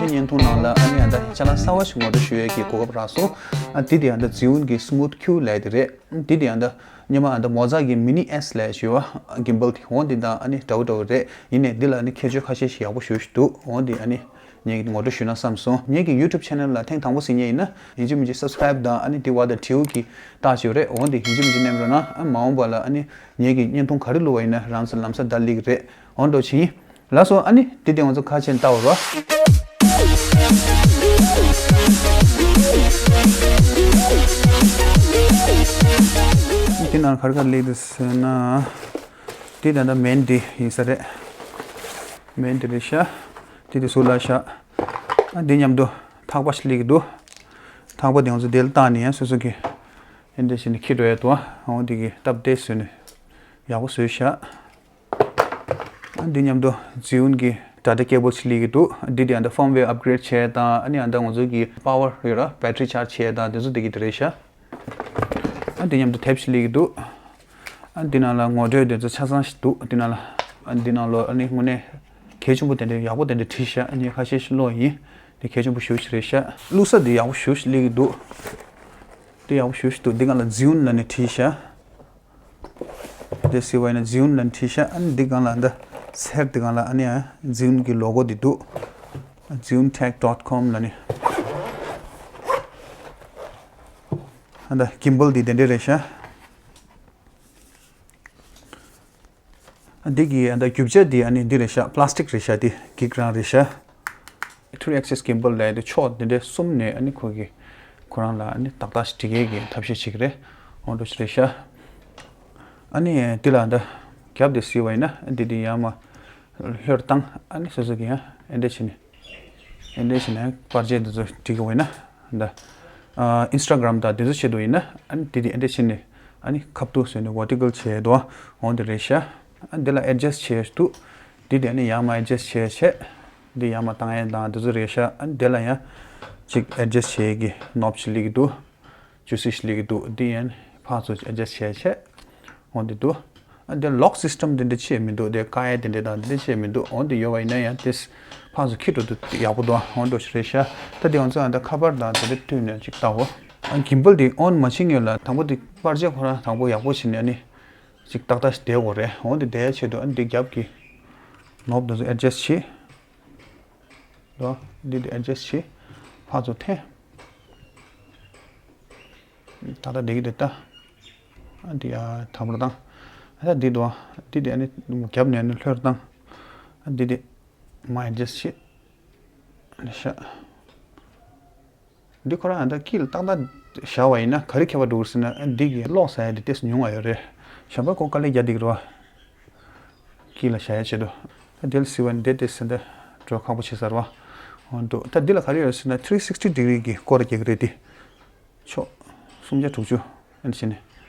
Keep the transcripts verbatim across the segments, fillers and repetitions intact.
བརྙན་ཐུང་ནང་ལ་ཨ་ནི་ཨ་ད་ཅ་ལག་གསར་བ་ཞིག་ངོ་སྤྲོད་ཞུ་ཡས་ཀྱི་གོ་སྐབས་རག་སོང་། ཨ་དེ་དེ་ཨ་ད་ཛི་ཡུན་གྱི་Smooth Q ལབ་དེ་རེད། དེ་དེ་ཨ་ད་སྔོན་མ་ཨ་ད་མོ་ཛ་གི་Mini S ལབ་ཞུ་བ་གིམ་བལ་དེ་འོ་དེ་དང་ཨ་ནི་འདྲ་བོ་འདྲ་བོ་རེད། ཡིན་ནའི་འདི་ལ་ཨ་ནི་ཁྱད་ཆོས་ཁ་ཤས་ཤིག་ཡག་པོ་ཞེ་པོ་ཞིག་འདུག་འོ་དེ་ཨ་ནི་ངས་ངོ་སྤྲོད་ཞུས་ན་བསམ་སོང་། ངེད་ཀྱི་YouTube channel ལ་ཐེངས་དང་པོ་གཟིགས་མཁན་ཡིན་ན་ཡིན་གཅིག་མིན་གཅིག་Subscribe དང་ཨ་ནི་དེ་བ་དང་དྲིའུ་གི་རྟགས་ཅིག་ཡོད་རེད། འོ་དེ་ཡིན་གཅིག་མིན་གཅིག་མནན་རོགས་གནང་། ཨ་མ་འོངས་པ་ལ་ཨ་ནི་ངེད་ཀྱི་བརྙན་ཐུང་ག་རེ་བླུགས་པ་ཡིན་ན་རང་ཚོ་ལམ་སང་ལྟ་སླེབས་ཀྱི་རེད། འོ་འདྲ་བྱེད་ཡིན། ལགས་སོ། ཨ་ནི་དེ་དེ་ང་ཚོ་ཁ་ཕྱེ་ལྟ་བ་རོགས། དེ་ནང་ག་རེ་ག་རེ་སླེབས་འདུག་ཟེར་ན། དེ་ད་ལྟ་མེན་དེ་ཡིན་ས་རེད། མེན་དེ་རེད་ཤག་དེ་དེ་ཟུར་ལ་བཞག་ཨ་དེ་མཉམ་དུ་ཐག་པ་ཞིག་སླེབས་ཀྱི་འདུག་ཐག་པ་དེ་ང་ཚོ་དེ་ལ་བཏགས་ནས་ཡང་སོ་སོ་གི་ཨེ་འདྲ་བྱས་ནས་འཁྱེར་འགྲོ་ཡ་འདུག་འོ་དེ་གི་སྟབས་བདེ་བཟོས་ནས་ཡག་པོ་བཟོས་ཤག་ཨ་འདི་མཉམ་དུ་ཛི་ཡུན་གྱི་ཌ་ཊ་ཀེ་བལ་ཞིག་སླེབས་ཀྱི་འདུག་འདི་དེ་ཨ་ད་firmware upgrade བྱས་དང་ཨ་ནི་ཨ་ད་ང་ཚོ་གི་པ་ཝར་ཡོད་ར་battery charge བྱས་དང་དེ་ཚོ་དེ་གི་དེ་རེད་ཤག་ཨ་འདི་མཉམ་དུ་ཊེབ་ཞིག་སླེབས་ཀྱི་འདུག་ཨ་འདི་ནང་ལ་ངོ་སྤྲོད་དེ་ཚོ་ཆ་ཚང་ཞིག་འདུག་འདི་ནང་ལ་ཨ་འདི་ནང་ལོ་ཨ་ནི་དངོས་གནས་གལ་ཆེན་པོ་དེ་འདྲ་ཡག་པོ་དེ་འདྲ་བྲིས་ཤག་ཨ་ནི་ཁ་ཤས་ཤིག་ཀློག་ཡིན། དེ་གལ་ཆེན་པོ་ཞེ་པོ་ཞིག་རེད་ཤག་བླུགས་ས་དེ་ཡག་པོ་ཞེ་པོ་ཞིག་སླེབས་ཀྱི་འདུག་དེ་ཡག་པོ་ཞེ་པོ་ཞིག་འདུག་འདི་སྒང་ལ་ཛི་ཡུན་ལབ་ནས་བྲིས་ཤག་དེ་གཟིགས་པ་ཡིན་ན་ཛི་ཡུན་ལབ་ནས་བྲིས་ཤག་ཨ་ནི་འདི་སྒང་ལ་འདི་སེར་འདི་སྒང་ལ་ཨ་ནི་ཨ་ཛི་ཡུན་གྱི་ལོ་གོ་འདི་འདུག་ཛི་ཡུན་ཊེག་ཌོཊ་ཀོམ་ལབ་ནས། ཨ་འདི་གིམ་བལ་འདི་དེ་འདྲ་རེད་ཤག་འདི་གི་ཨ་འདི་རྒྱུ་ཆ་འདི་ཨ་ནི་འདི་རེད་ཤག་པ་ལ་སི་ཊིག་རེད་ཤག་འདི་གིག་རང་རེད་ཤག་ཐི་རི་ཨེག་སིས་གིམ་བལ་ལབ་ཡ་དེ་ཕྱོགས་འདི་འདྲའི་གསུམ་ནས་ཨ་ནི་ཁོ་གི་ཁོ་རང་ལ་ཨ་ནི་ཏག་ཏག་ཞིག་འགྲིག་ཡས་ཀྱི་ཐབས་ཤེས་བྱེད་ཀྱི་རེད། འོ་འདྲ་ཞིག་རེད་ཤག་ཨ་ནི་འདི་ལ་ཨ་འདི་རྒྱབ་དེ་གཟིགས་པ་ཡིན་ན་འདི་འདི་ཡར་མར་ལྷོད་བཏང་། ཨ་ནི་སོ་སོ་གི་ཡང་ཨེ་འདྲ་བྱས་ནས་ཨེ་འདྲ་བྱས་ནས་པར་ཆས་འདི་ཚོ་སྒྲིག་དགོས་ཡིན་ན་འདི་ཨིན་སི་ཊ་གྷ་རམ་དང་འདི་ཚོ་ཆེད་དུ་ཡིན་ན་ཨ་ནི་འདི་འདི་ཨེ་འདྲ་བྱས་ནས་ཨ་ནི་ཁ་ཐུག་བཟོས་ནས་ཝར་ཊི་ཀལ་བྱས་འདུག་འོ་འདི་རེད་ཤག་ཨ་འདི་ལ་ཨེ་ཌི་ཇ་སི་ཊི་བྱས་འདུག་འདི་འདི་ཨ་ནི་ཡར་མར་ཨེ་ཌི་ཇ་སི་ཊི་བྱས་བྱས་འདི་ཡར་མར་བཏང་ཡས་དང་འདི་ཚོ་རེད་ཤག་ཨ་ནི་འདི་ལ་ཡང་ཅིག་ཨེ་ཌི་ཇ་སི་ཊི་བྱེད་ཡས་ཀྱི་ནོབ་ཅིག་སླེབས་ཀྱི་འདུག་ཇོ་སི་ཞིག་སླེབས་ཀྱི་འདུག་འདི་ཡང་ཕར་ཚུར་ཨེ་ཌི་ཇ་སི་ཊི་བྱས་བྱས་འོ་འདི་འདུག་ཨ་འདི་ལོག་སི་སི་ཊམ་འདི་འདྲ་ཅིག་མི་འདུག་དེ་བཀག་ཡས་དེ་འདྲ་དང་འདི་འདྲ་ཅིག་མི་འདུག་འོ་འདི་ཡོད་པ་ཡིན་ན་ཡང་དེ་ཕར་ཚུར་འཁྱེར་འགྲོ་དུས་ཡག་པོ་འདུག་འོ་འདྲ་ཞིག་རེད་ཤག་ད་དེ་ང་ཚོ་ཨ་ད་ཁ་པར་དང་དེ་འདྲ་མཐུད་ནས་ཅིག་ལྟའོ། ཨ་གིམ་བལ་འདི་ཨོན་མ་བྱེད་སྔོན་ལ་དང་པོ་འདི་པར་ཆས་ཁོ་རང་དང་པོ་ཡག་པོ་བྱས་ནས་ཨ་ནི་ཅིག་ཏག་ཏག་ཞིག་བསྡད་དགོས་རེད། འོ་འདི་བསྡད་ཡས་ཆེད་དུ་ཨ་ནི་འདི་རྒྱབ་ཀྱི་ནོབ་དེ་ཚོ་ཨེ་ཌི་ཇ་སི་ཊི་བྱེད། ལོ། འདི་འདི་ཨེ་ཌི་ཇ་སི་ཊི་བྱེད། ཕར་ཚུར་འཐེན། ད་ལྟ་འདི་གི་འདི་ལྟ། ཨ་འདི་ཡ་དམ་པོར་བཏང་། ཨ་ད་འདི་འདུག་ཨ། འདི་འདི་ཨ་ནི་རྒྱབ་ནས་ཨ་ནི་ལྷོད་བཏང་། ཨ་འདི་འདི་མར་ཨེ་ཌི་ཇ་སི་ཊི་བྱེད། ཨ་ནི་ཤ། འདི་ཁོ་རང་ཨ་ད་དཀྱིལ་ཏག་ཏག་བཞག་པ་ཡིན་ན་ག་རེ་ཁྱད་པར་འགྲོ་གི་ཟེར་ན་ཨ་འདི་གི་གློག་ཟ་ཡ་འདི་ཏོག་ཙམ་ཉུང་བ་ཡོད་རེད། ཞབས་པ་ཁོ་དཀའ་ལས་རྒྱག་བསྡད་ཀྱི་རེད་བ། དཀྱིལ་ལ་བཞག་ཡ་ཆེད་དུ། ད་འདི་ལ་གཟིགས་པ་ཡིན་ན་འདི་ཏོག་ཙམ་འདི་འགྲོ་ཁག་པོ་བྱེད་ས་རེད་བ། འོ་འདུག་ད་འདི་ལ་ག་རེ་ཡོད་ཟེར་ན་ཐི་རི་སིག་སི་ཊི་ཌི་གྷི་རི་གི་སྐོར་རྒྱག་གི་རེད་དེ། ཕྱོགས་སུམ་བརྒྱ་དྲུག་ཅུ་ཨ་ནི་བྱས་ནས་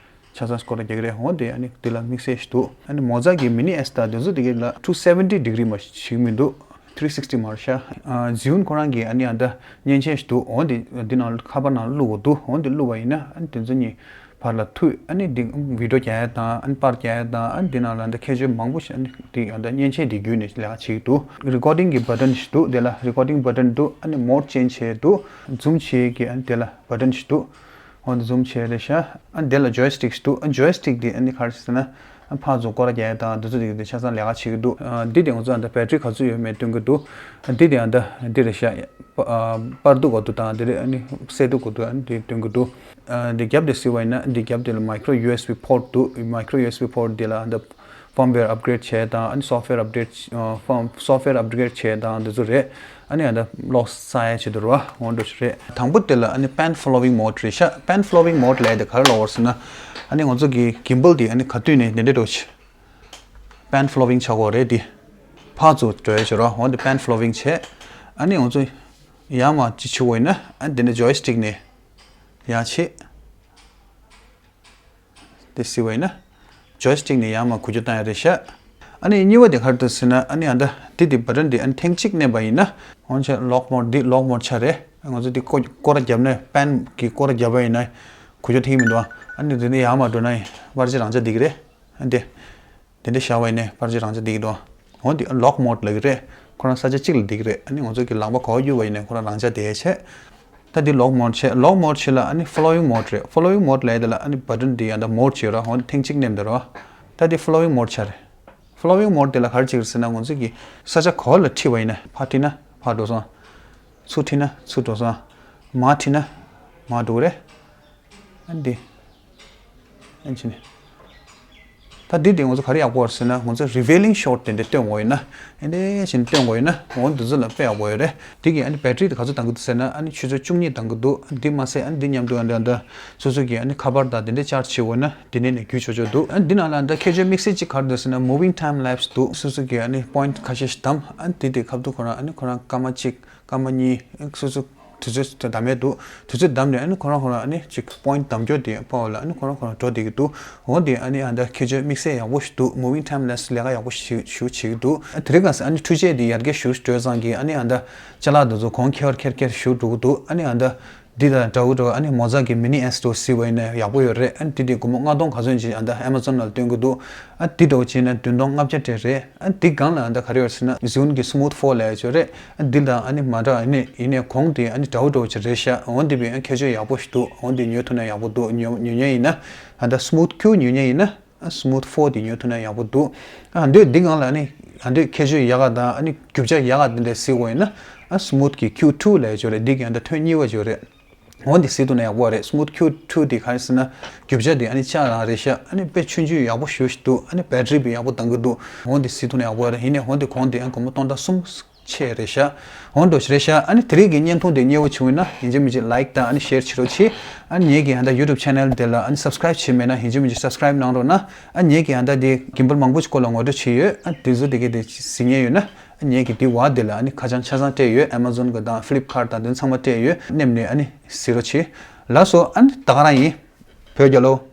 ཆ་ཚང་སྐོར་རྒྱག་གི་རེད། འོ་དེ་ཨ་ནི་འདི་ལ་དམིགས་བསལ་ཞིག་འདུག་ཨ་ནི་མོ་ཛ་གི་མི་ནི་ཨེས་དང་དེ་ཚོ་དེ་གི་ལ་ཊུ་སེ་ཝེན་ཊི་ཌི་གྷི་རི་མ་ཞིག་མི་འདུག་ཐི་རི་སིག་སི་ཊི་མ་རེད་ཤག་ཨ་ཛི་ཡུན་ཁོ་རང་གི་ཨ་ནི་ཨ་ད་མཉེན་ཆས་ཞིག་འདུག་འོ་དེ་འདི་ནང་ཁ་པར་ནང་བླུག་དགོས་འདུག་འོ་དེ་བླུག་པ་ཡིན་ན་ཨ་ནི་དེ་ཚོ་གཉིས་བར་ལ་མཐུད། ཨ་ནི་འདི་བི་ཌི་ཡོ་རྒྱག་ཡ་དང་ཨ་ནི་པར་རྒྱག་ཡ་དང་ཨ་ནི་འདི་ནང་ལ་འདི་ཁྱད་ཆོས་མང་པོ་ཞིག་ཨ་ནི་འདི་ཨ་ད་མཉེན་ཆས་འདི་བརྒྱུད་ནས་ལས་ཀ་བྱེད་ཀྱི་འདུག་རི་ཀོར་ཌིང་གི་བ་ཊན་ཞིག་འདུག་དེ་ལ་རི་ཀོར་ཌིང་བ་ཊན་འདུག་ཨ་ནི་མོཌ་ཅེན་ཇི་བྱེད་འདུག་ཛུམ་བྱེད་ཀྱི་ཨ་ནི་དེ་ལ་བ་ཊན་ཞིག་འདུག་འོ་འདི་ཛུམ་བྱེད་རེད་ཤག་ཨ་ནི་དེ་ལ་ཇོའི་སི་ཊིག་ཞིག་འདུག་ཨ་ཇོའི་སི་ཊིག་འདི་ཨ་ནི་ག་རེ་ཟེར་ན་ཨ་ཕར་ཚུར་སྐོར་ར་རྒྱག་ཡ་དང་འདི་ཚོ་འདི་འདི་ཆ་ཚང་ལས་ཀ་བྱེད་ཀྱི་འདུག་ཨ་འདི་དེ་ང་ཚོ་ཨ་ད་བེ་ཊི་རི་ག་ཚོད་ཡོད་མེད་སྟོན་གྱི་འདུག་ཨ་འདི་དེ་ཨ་ད་འདི་རེད་ཤག་པར་བསྡུ་དགོས་འདུག་དང་འདི་རེད་ཨ་ནི་གསལ་བསྡུ་དགོས་འདུག་ཨ་ནི་འདི་སྟོན་གྱི་འདུག་ཨ་འདི་རྒྱབ་དེ་གཟིགས་པ་ཡིན་ན་འདི་རྒྱབ་དེ་ལ་མའི་ཀྲོ་ཡུ་ཨེས་བི་པོར་ཊི་འདུག་མའི་ཀྲོ་ཡུ་ཨེས་བི་པོར་ཊི་དེ་ལ་ཨ་ད་ཕརམ་ཝེར་ཨབ་གྷི་རེ་ཌི་བྱས་དང་ཨ་ནི་སོཕ་ཝེར་ཨབ་གྷི་རེ་ཌི་ཕརམ་སོཕ་ཝེར་ཨབ་གྷི་རེ་ཌི་བྱས་དང་འདི་ཚོ་རེད། ཨ་ནི་ཨ་ད་ལོག་ས་ཡ་ཆེད་དུ་རེད་བ། འོ་འདྲ་ཞིག་རེད། དང་པོ་དེ་ལ་ཨ་ནི་པེན་ཕོ་ལོ་ཝིང་མོཌ་རེད་ཤག་པེན་ཕོ་ལོ་ཝིང་མོཌ་ལབ་ཡ་དེ་ག་རེ་ལབ་དགོས་ཟེར་ན། ཨ་ནི་ང་ཚོ་གི་གིམ་བལ་དེ་ཨ་ནི་ག་དུས་ནས་དེ་འདྲ་འགྲོ་ཆེ། པེན་ཕོ་ལོ་ཝིང་ཆགས་དགོས་རེད་དེ། ཕར་ཚུར་འགྲོ་ཡ་ཆེད་རེད་བ། འོ་དེ་པེན་ཕོ་ལོ་ཝིང་བྱས། ཨ་ནི་ང་ཚོ་ཡར་མར་ཅིག་བྱེད་དགོས་ཡིན་ན་ཨ་ནི་དེ་འདྲ་ཇོའི་སི་ཊིག་ནས་ཡར་བྱེད། དེ་གཟིགས་པ་ཡིན་ན། ཇོའི་སི་ཊིག་ནས་ཡར་མར་འགུལ་སྐྱོད་བཏང་ཡ་རེད་ཤག་ཨ་ནི་གཉིས་པ་དེ་ག་རེ་འདུག་ཟེར་ན་ཨ་ནི་ཨ་ད་འདི་འདི་བ་ཊན་འདི་ཨ་ནི་ཐེངས་གཅིག་མནན་པ་ཡིན་ན། འོན་ཀྱང་ལོག་མོཌ་འདི་ལོག་མོཌ་ཆགས་རེད། ང་ཚོ་འདི་སྐོར་སྐོར་ར་བརྒྱབ་ནས་པེན་གྱི་སྐོར་ར་བརྒྱབ་པ་ཡིན་ན། འགུལ་སྐྱོད་ཐེབས་ཀྱི་མི་འདུག་ཨ་ནི་འདི་ནས་ཡར་མར་འགྲོ་ན་ཡིན་པར་ཆས་རང་འཇགས་བསྡད་ཀྱི་རེད། ཨ་འདི། དེ་འདྲ་བཞག་པ་ཡིན་ན་པར་ཆས་རང་འཇགས་བསྡད་ཀྱི་འདུག་འོ་འདི་ལོག་མོཌ་ལབ་ཀྱི་རེད། ཁོ་རང་ས་ཆ་གཅིག་ལ་བསྡད་ཀྱི་རེད། ཨ་ནི་ང་ཚོ་གི་ལག་པ་ག་པར་གཡུག་པ་ཡིན་ནའི་ཁོ་རང་རང་འཇགས་བསྡད་ཡས་བྱས། ད་འདི་ལོག་མོཌ་བྱས། ལོག་མོཌ་བྱས་ལ་ཨ་ནི་ཕོ་ལོ་ཝིང་མོཌ་རེད། ཕོ་ལོ་ཝིང་མོཌ་ལབ་ཡས་དེ་ལ་ཨ་ནི་བ་ཊན་འདི་ཡང་ད་མོཌ་བྱས་ར་འོ་འདི་ཐེངས་གཅིག་མནན་དེ་ར། ད་འདི་ཕོ་ལོ་ཝིང་མོཌ་ཆགས་རེད། ཕོ་ལོ་ཝིང་མོཌ་དེ་ལ་ག་རེ་བྱེད་ཀྱི་རེད་ཟེར་ན་ང་ཚོ་གི་ས་ཆ་ག་པར་ལ་ཁྲིད་པ་ཡིན་ན་ཕར་ཁྲིད་ན་ཕར་འགྲོ་སོང་། ཚུར་ཁྲིད་ན་ཚུར་འགྲོ་སོང་། མར་ཁྲིད་ན་མར་འགྲོ་གི་རེད། ཨ་འདི། ཨ་ཅི་ནས། ད་འདི་དེ་ང་ཚོ་ག་རེ་ཡག་པོ་རེད་ཟེར་ན་ང་ཚོ་རི་ཝི་ལིང་ཤོཊ་དེ་འདྲ་སྟོན་དགོས་ཡོད་ན། ཨ་འདྲ་བཞིན་སྟོན་དགོས་ཡོད་ན་འོ་འདི་ཚོ་ལ་དཔེ་ཡག་པོ་ཡོད་རེད། འདི་གི་ཨ་ནི་བེ་ཊི་རི་དེ་ག་ཚོད་འདང་གི་འདུག་ཟེར་ན་ཨ་ནི་ཆུ་ཚོད་བཅུ་གཉིས་འདང་གི་འདུག་འདི་མ་ཟད་ཨ་ནི་འདི་མཉམ་དུ་ཨ་འདྲ་འདྲ་སོ་སོ་གི་ཨ་ནི་ཁ་པར་དང་དེ་འདྲ་ཅར་ཇི་བྱེད་དགོས་ན་འདི་ནས་ནས་བརྒྱུད་ཆོག་ཆོག་འདུག་ཨ་འདི་ནང་ལ་ཨ་འདྲ་ཁྱད་ཆོས་དམིགས་བསལ་གཅིག་ག་རེ་འདུག་ཟེར་ན་moving time lapse་འདུག་སོ་སོ་གི་ཨ་ནི་པོ་ཡིན་ཊི་ཁ་ཤས་ཤིག་བདམས། ཨ་འདི་དེ་ཁ་ཐུག་ཁོ་རང་ཨ་ནི་ཁོ་རང་སྐར་མ་གཅིག་སྐར་མ་གཉིས། སོ་སོ་དུས་ཚོད་དུ་བདམས་ཡས་འདུག་དུས་ཚོད་བདམས་ནས་ཨ་ནི་ཁོ་རང་ཁོ་རང་ཨ་ནི་ཅིག་པོ་ཡིན་ཊི་བདམས་སྐྱོར་དེ་ཕར་ལ་ཨ་ནི་ཁོ་རང་ཁོ་རང་འགྲོ་བསྡད་ཀྱི་འདུག་འོ་དེ་ཨ་ནི་ཨ་ད་ཁྱད་ཆོས་དམིགས་བསལ་ཡག་པོ་ཞིག་འདུག moving time lapse་ལས་ཀ་ཡག་པོ་ཞིག་ཞུ་བྱེད་ཀྱི་འདུག་དེ་རིང་ཁ་སང་ཨ་ནི་འཕྲུལ་ཆས་དེ་ཡར་རྒྱས་ཞུ་འགྲོ་ཙང་གི་ཨ་ནི་ཨ་ད་ཅ་ལག་དེ་ཚོ་གོང་ཁེ་བར་ཁེར་ཁེར་ཞུ་འགྲོ་གི་འདུག་ཨ་ནི་ཨ་ད་འདི་དང་འདྲ་བོ་འདྲ་བོ་ཨ་ནི་མོ་ཛ་གི་མི་ནི་ཨེ་སི་ཊོ་ཟེར་བ་ཡིན་ན་ཡག་པོ་ཡོད་རེད། ཨ་ནི་དེ་དེ་སྒོར་མོ་ལྔ་སྟོང་ག་ཚོད་ཅིག་ཨ་ད་ཨེ་མ་ཛོན་ལ་སྟོན་གི་འདུག་ཨ་འདི་འདྲ་བོ་བྱས་ན་བདུན་སྟོང་ལྔ་བརྒྱ་དེ་རེད། ཨ་འདི་སྒང་ལ་ཨ་ད་ག་རེ་ཡོད་ཟེར་ན་ཟུན་གྱི་སི་མུ་ཐི་ཕོར་ལབ་ཡ་ཅིག་ཡོད་རེད། ཨ་འདི་དང་ཨ་ནི་མ་འདྲ་ཨ་ནི་ཡིན་ནའི་གོང་དེ་ཨ་ནི་འདྲ་བོ་འདྲ་བོ་ཅིག་རེད་ཤག་འོ་འདི་བས་ཨ་ཁྱད་ཆོས་ཡག་པོ་ཞིག་འདུག་འོ་འདི་ཉོ་ཐུབ་ན་ཡག་པོ་འདུག་ཉོ་ཉོ་མཁན་ཡིན་ན་ཨ་ད་སི་མུ་ཐི་ཁིའུ་ཉོ་མཁན་ཡིན་ན་ཨ་སི་མུ་ཐི་ཕོར་དེ་ཉོ་ཐུབ་ན་ཡག་པོ་འདུག་ཨ་འདི་འདི་སྒང་ལ་ཨ་ནི་ཨ་འདི་ཁྱད་ཆོས་ཡག་ག་དང་ཨ་ནི་རྒྱུ་ཆ་ཡག་ག་འདི་འདྲ་གཟིགས་དགོས་ཡིན་ན་ཨ་སི་མུ་ཐི་གི་ཁིའུ་ཊུ་ལབ་ཡ་ཅིག་ཡོད་རེད། འདི་གི་ཨ་ད་ཐོན་གཉིས་པ་ཅིག་ཡོད་རེད། འོ་འདི་གཟིགས་ཐུབ་ན་ཡག་པོ་རེད། སི་མུ་ཐི་ཁིའུ་ཊུ་དེ་ག་རེ་ཟེར་ན་རྒྱུ་ཆ་དེ་ཨ་ནི་ལྕགས་རང་རེད་ཤག་ཨ་ནི་དཔེ་ཆུང་ཆུང་ཡག་པོ་ཞེ་པོ་ཞིག་འདུག་ཨ་ནི་བེ་ཊི་རི་བི་ཡག་པོ་འདང་གི་འདུག་འོ་འདི་གཟིགས་ཐུབ་ན་ཡག་པོ་རེད། ཡིན་ནའི་འོ་འདི་གོང་དེ་ཨ་སྒོར་མོ་སྟོང་ཕྲག་གསུམ་ཆེ་རེད་ཤག་འོ་འདྲ་ཞིག་རེད་ཤག་ཨ་ནི་དེ་རིང་གི་བརྙན་ཐུང་དེ་མཉེས་པོ་བྱུང་ཡོད་ན་ཡིན་གཅིག་མིན་གཅིག་ལའིཀ་དང་ཨ་ནི་ཤེར་བྱེད་རོགས་གྱིས། ཨ་ནི་ངེད་ཀྱི་ཨ་ད་ཡུ་ཊུབ་ཆེ་ནལ་དེ་ལ་ཨ་ནི་སབ་སི་ཀ་རའིབ་བྱས་མེད་ན་ཡིན་གཅིག་མིན་གཅིག་སབ་སི་ཀ་རའིབ་གནང་རོགས་གནང་། ཨ་ནི་ངེད་ཀྱི་ཨ་ད་དེ་གིམ་བལ་མང་པོ་ཞིག་སྐོར་ལ་ངོ་སྤྲོད་བྱས་ཡོད། ཨ་དེ་ཚོ་དེ་གས་དེ་གཟིགས་མཁན་ཡོད་ན་ཨ་ངེད་ཀྱི་དེ་བ་དེ་ལ་ཨ་ནི་ཁ་བྱང་ཆ་ཚང་སྤྲད་ཡོད། ཨེ་མ་ཛོན་གི་དང་ཕི་ལིབ་ཁཱར་ཊི་དང་དེ་ཚང་མ་སྤྲད་ཡོད། མནན་ནས་ཨ་ནི་གཟིགས་རོགས་གྱིས། ལགས་སོ། ཨ་ནི་ད་ག་རང་ཡིན། བོད་རྒྱལ་ལོ།